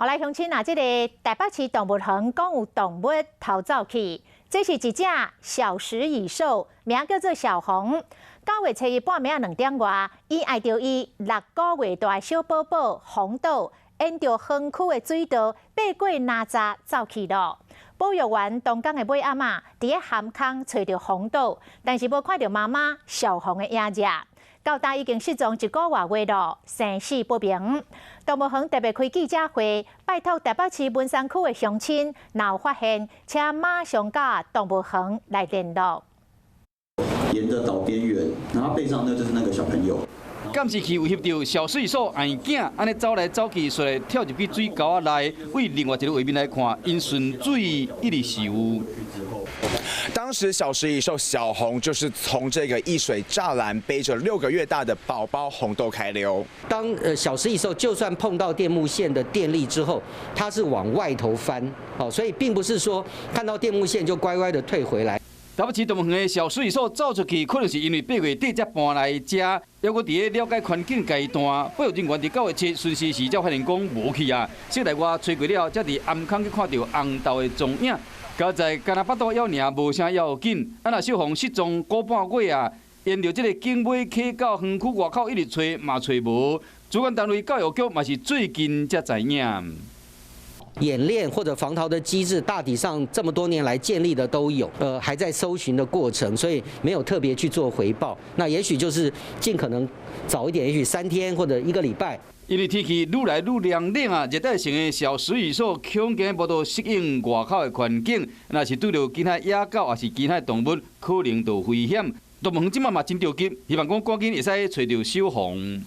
好來，鄉親啊，這個台北市動物園講有動物逃走去，這是一隻小食蟻獸，名叫做小紅。9月初一半暝仔2點外，伊愛著伊6個月大的小寶寶紅豆，沿著園區的水道爬過欄柵走去囉。保育員同工的尾暗仔，佇咧涵空揣著紅豆，但是無看著媽媽小紅的影子。到今已經失蹤一個外月囉，生死不明。動物園特別開記者會，拜託台北市文山區的鄉親，若有發現，請馬上佮動物園來聯絡。沿著島邊緣，然後背上那就是那個小朋友。監視器有翕著小食蟻獸愛囝，按呢走來走去，紲來跳入去水溝仔內。對另外一个畫面來看，𪜶順水一直游。當時小食蟻獸小紅就是從這個溢水柵欄背着6個月大的寶寶紅豆開溜。當小食蟻獸就算碰到電木線的電力之後，它是往外頭翻，好，所以並不是說看到電木線就乖乖的退回來。台北市動物園的小食蟻獸走出去，可能是因為爬過地才搬來遮，猶閣佇咧了解環境階段。保育人員佇9月7巡視時才發現講無去啊，室內外揣過了，才佇暗空去看著紅豆的蹤影。佳哉干焦腹肚枵爾，無啥要緊。啊，若小紅失蹤個半月啊，沿著這个景尾溪到園區外口一直揣嘛揣無。主管單位教育局嘛是最近才知影。演練或者防逃的機制，大體上這麼多年來建立的都有，還在搜尋的過程，所以沒有特別去做回報。那也許就是盡可能早一點，也許3天或者一個禮拜。因為天氣愈來愈涼冷啊，熱帶性的小食蟻獸恐驚無度適應外口的環境，若是拄著其他野狗抑是其他動物，可能就危險。動物園這擺嘛真著急，希望講趕緊會使揣著小紅。